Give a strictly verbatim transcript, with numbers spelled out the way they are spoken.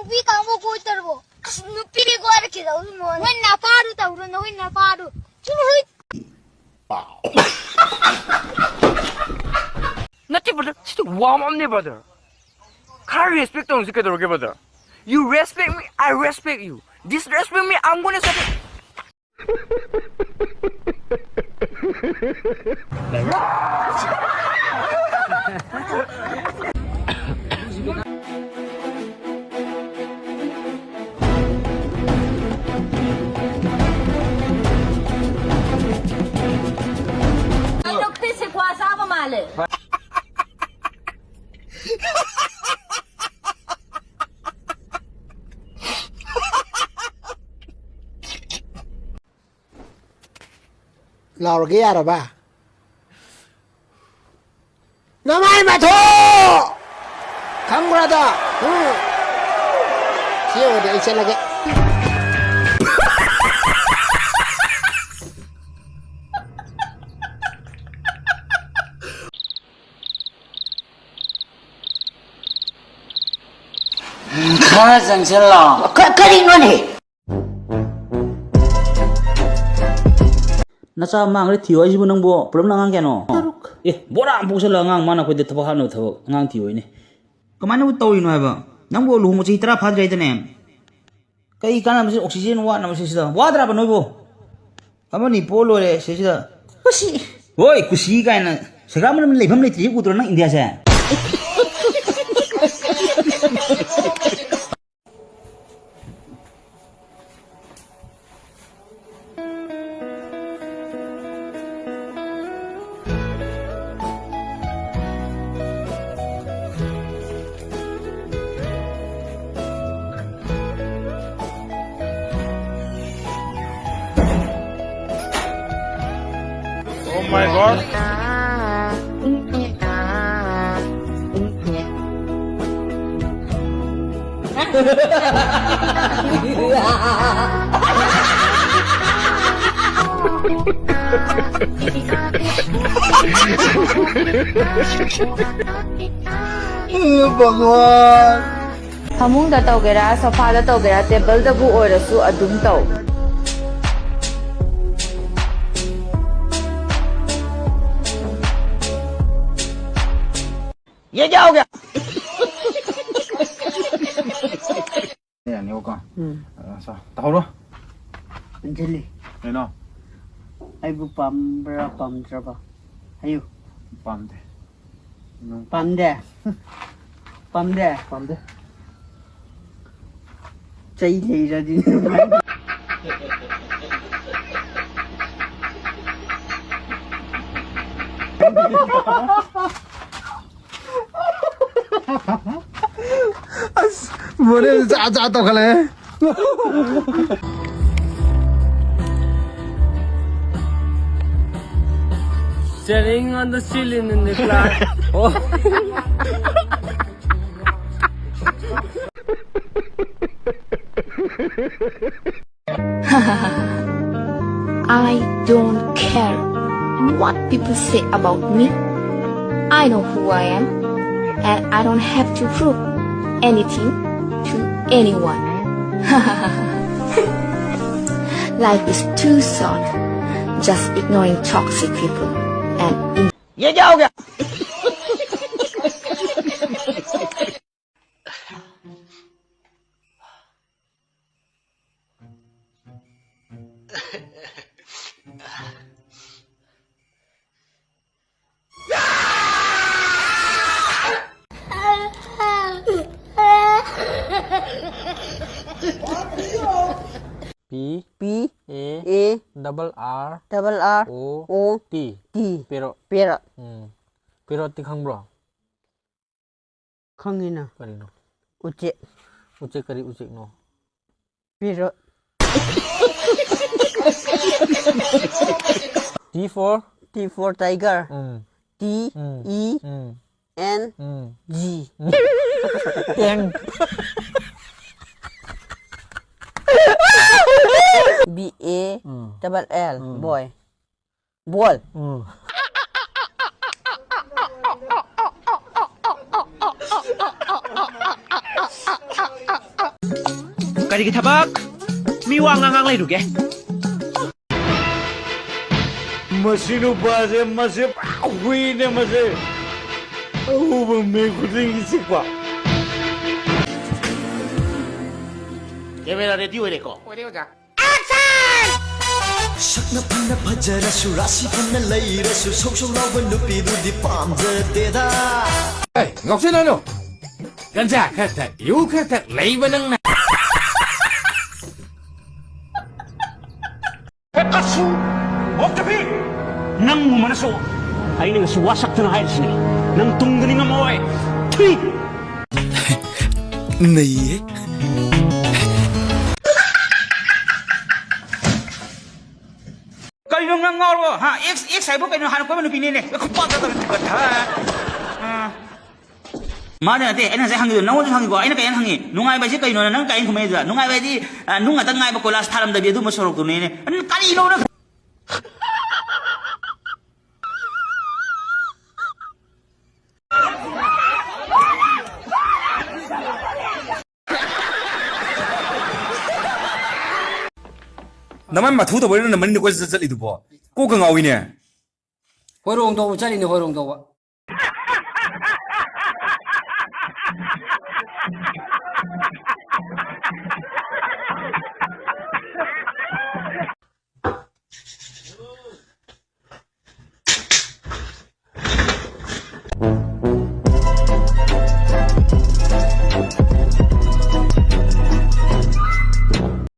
ꯅꯨꯄꯤ ꯀꯥꯡꯕꯨ ꯀꯣꯏꯗ꯭ꯔꯕꯣ? ꯑꯁ, ꯅꯨꯄꯤ ꯀꯣꯏꯔ ꯀꯩꯗꯧꯗꯣꯏꯅꯣ? ꯅꯣꯏ ꯅꯄꯥꯗꯨ ꯇꯧꯔꯣ, ꯅꯣꯏ ꯅꯄꯥꯗꯨ꯫ ꯆꯠꯂꯣ, ꯍꯩ꯫ ꯅꯠꯇꯦ, brother, ꯁꯤꯗꯤ ꯋꯥ ꯑꯃꯅꯦ, brother. ꯈꯔ respect ꯇꯧꯅꯁꯤ ꯀꯩꯗꯧꯔꯒꯦ, brother? You respect me, I respect you. Disrespect me, I'm gonna say. ꯀꯩꯅꯣ, ꯐꯤꯁꯦ ꯀ꯭ꯋꯥ ꯆꯥꯕ ꯃꯥꯜꯂꯦ꯫ ꯂꯥꯎꯔꯒꯦ ꯌꯥꯔꯕ? ꯅꯃꯥꯏ ꯃꯊꯣ! ꯈꯪꯕ꯭ꯔꯥꯗ? ꯎꯝ꯫ ꯁꯤ ꯌꯧꯔꯗꯤ ꯑꯩ ꯆꯠꯂꯒꯦ꯫ ꯈꯔ ꯆꯪꯁꯤꯜꯂꯣ꯫ ꯀ-, ꯀꯔꯤꯅꯣꯅꯦ? ꯅꯆꯥ ꯃꯥꯡꯈ꯭ꯔꯦ ꯊꯤꯌꯣ ꯍꯥꯏꯁꯤꯕꯨ ꯅꯪꯕꯨ? ꯄꯨꯂꯞꯅ ꯑꯉꯥꯡ ꯀꯌꯥꯅꯣ? ꯇꯔꯨꯛ꯫ ꯑꯦ, ꯕꯣꯔꯥ ꯑꯃ ꯄꯣꯛꯁꯜꯂꯒ ꯑꯉꯥꯡ ꯃꯥꯅ ꯑꯩꯈꯣꯏꯗ ꯊꯕꯛ ꯍꯥꯞꯅꯕ ꯊꯕꯛ ꯑꯉꯥꯡ ꯊꯤꯌꯣ ꯍꯥꯏꯅꯦ꯫ ꯀꯃꯥꯏꯅꯕꯨ ꯇꯧꯔꯤꯅꯣ ꯍꯥꯏꯕ? ꯅꯪꯕꯨ ꯂꯨꯍꯣꯡꯕ ꯆꯍꯤ ꯇꯔꯥ ꯐꯥꯗ꯭ꯔꯤꯉꯩꯗꯅꯦ꯫ ꯀꯩ ꯀꯥꯟꯅꯕꯁꯤ oxygen ꯋꯥꯠꯅꯕꯁꯤ ꯁꯤꯗ? ꯋꯥꯗ꯭ꯔꯕ ꯅꯣꯏꯕꯨ? ꯑꯃꯅꯤ ꯄꯣ ꯂꯣꯏꯔꯦ ꯁꯤꯁꯤꯗ꯫ ꯀꯨꯁꯤ꯫ ꯍꯣꯏ, ꯀꯨꯁꯤ ꯀꯥꯏꯅ꯫ ꯁꯦꯒꯥ ꯃꯅꯝ ꯂꯩꯐꯝ ꯂꯩꯇ꯭ꯔꯤ ꯎꯗ꯭ꯔꯣ ꯅꯪ ꯏꯟꯗꯤꯌꯥꯁꯦ? Oh my God. भगवान। ꯐꯃꯨꯡꯗ ꯇꯧꯒꯦꯔꯥ, ꯁꯣꯐꯥꯗ ꯇꯧꯒꯦꯔꯥ, ꯇꯦꯕꯜꯗꯕꯨ ꯑꯣꯏꯔꯁꯨ ꯑꯗꯨꯝ ꯇꯧ꯫ ꯌꯥꯅꯤꯕꯀꯣ꯫ ꯎꯝ꯫ ꯑ, ꯁꯥ, ꯇꯧꯍꯧꯔꯣ꯫ ꯑꯟꯖꯂꯤ꯫ ꯀꯩꯅꯣ? ꯑꯩꯕꯨ ꯄꯥꯝꯕ꯭ꯔꯥ ꯄꯥꯝꯗ꯭ꯔꯕ? ꯍꯥꯏꯌꯨ꯫ ꯄꯥꯝꯗꯦ꯫ ꯅꯪ ꯄꯥꯝꯗꯦ? ꯄꯥꯝꯗꯦ? ꯄꯥꯝꯗꯦ꯫ ꯆꯩ ꯂꯩꯔꯗꯤ ꯅꯨꯡꯉꯥꯏꯅꯤ꯫ ꯑꯁ, ꯃꯣꯔꯦꯁꯦ ꯖꯥꯠ ꯖꯥꯠ ꯇꯧꯈꯠꯂꯛꯑꯦ꯫ Staring on the ceiling in the glass. Oh. I don't care what people say about me. I know who I am, and I don't have to prove anything to anyone. Life is too short, just ignoring toxic people and ये क्या हो गया? P P A A double R double R O O T. T. Parrot. Parrot. ꯎꯝ꯫ Parrotꯇꯤ ꯈꯪꯕ꯭ꯔꯣ? ꯈꯪꯉꯤꯅ꯫ ꯀꯔꯤꯅꯣ? ꯎꯆꯦꯛ꯫ ꯎꯆꯦꯛ ꯀꯔꯤ ꯎꯆꯦꯛꯅꯣ? Parrot꯫ T for? T for tiger. Um. T um. E um. N um. G꯫ Tank. B A um. Double L, um. Boy꯫ Ball꯫ ꯎꯝ꯫ ꯀꯔꯤꯒꯤ ꯊꯕꯛ? ꯃꯤ ꯋꯥ ꯉꯥꯡ ꯉꯥꯡ ꯂꯩꯔꯨꯒꯦ꯫ ꯃꯁꯤ ꯅꯨꯄꯥꯁꯦ, ꯃꯁꯤ ꯄꯨꯔꯥ ꯍꯨꯏꯅꯦ ꯃꯁꯤ꯫ ꯑꯎꯕ ꯃꯤ ꯈꯨꯗꯤꯡꯒꯤ ꯆꯤꯛꯄ꯫ ꯀꯦꯃꯦꯔꯥ ꯔꯦꯗꯤ ꯑꯣꯏꯔꯦꯀꯣ? ꯑꯣꯏꯔꯦ, ꯑꯣꯖꯥ꯫ ꯁꯛꯅ ꯐꯅ ꯐꯖꯔꯁꯨ, ꯔꯥꯁꯤ ꯐꯅ ꯂꯩꯔꯁꯨ, ꯁꯧ ꯁꯧ ꯂꯥꯎꯕ ꯅꯨꯄꯤꯗꯨꯗꯤ ꯄꯥꯝꯖꯗꯦꯗ꯫ ꯑꯦ, ꯉꯥꯎꯁꯤꯟꯅꯅꯨ꯫ ꯒꯟꯖꯥ ꯈꯔ ꯊꯛ, ꯌꯨ ꯈꯔ ꯊꯛ, ꯂꯩꯕ ꯅꯪꯅ꯫ ꯀꯠꯁꯨ ꯑꯣꯛꯇꯕꯤ! ꯅꯪꯕꯨ ꯃꯅꯁꯨ ꯑꯩꯅ ꯉꯁꯤ ꯋꯥꯁꯛꯇꯅ ꯍꯥꯏꯔꯤꯁꯤꯅꯤ, ꯅꯪ ꯇꯨꯡꯗꯅꯤ ꯉꯝꯃꯣꯏ꯫ ꯊꯤ! ꯅꯩꯌꯦ꯫ ꯀꯩꯅꯣ ꯅꯪ ꯉꯥꯎꯔꯕꯣ? ꯍꯥ? ꯑꯦꯛꯁ, ꯑꯦꯛꯁ ꯍꯥꯏꯕꯨ ꯀꯩꯅꯣ? ꯍꯥꯟꯅ ꯀꯣꯏꯕ ꯅꯨꯄꯤꯅꯦꯅꯦ꯫ ꯈꯨꯄꯥꯛ ꯆꯥꯗꯕ ꯅꯨꯄꯤ ꯀꯊꯥ꯫ ꯑꯥ꯫ ꯃꯥꯅꯦ ꯅꯠꯇꯦ, ꯑꯩꯅ ꯉꯁꯥꯏ ꯍꯪꯉꯤꯗꯣ, ꯅꯉꯣꯟꯗꯁꯨ ꯍꯪꯉꯤꯀꯣ, ꯑꯩꯅ ꯀꯩ ꯍꯥꯏꯅ ꯍꯪꯉꯤ? ꯅꯨꯡꯉꯥꯏꯕ ꯍꯥꯏꯁꯦ ꯀꯩꯅꯣꯅ ꯅꯪ ꯀꯩ ꯍꯥꯏꯅ ꯈꯨꯝꯃꯛꯏꯗꯨꯗ? ꯅꯨꯡꯉꯥꯏꯕ ꯍꯥꯏꯗꯤ, ꯑ, ꯅꯨꯡ ꯉꯥꯛꯇ ꯉꯥꯏꯕ ꯀꯣꯏꯂꯥꯁ ꯊꯥꯔꯝꯗꯕꯤ ꯑꯗꯨꯝꯕ ꯁꯣꯔꯣꯛꯇꯨꯅꯦꯅꯦ꯫ ꯅꯪ ꯀꯔꯤꯅꯣ ꯅꯪ? ꯅꯃꯥꯏ ꯃꯊꯧ ꯇꯧꯕꯩꯔꯣ ꯅꯪ ꯃꯅꯤꯡꯗ ꯀꯣꯏꯆꯠ ꯆꯠꯂꯤꯗꯨꯕꯣ? ꯀꯣꯛꯀ ꯉꯥꯎꯏꯅꯦ꯫ ꯍꯣꯏꯔꯣꯡ ꯇꯧꯕ ꯆꯠꯂꯤꯅꯦ, ꯍꯣꯏꯔꯣꯡ ꯇꯧꯕ꯫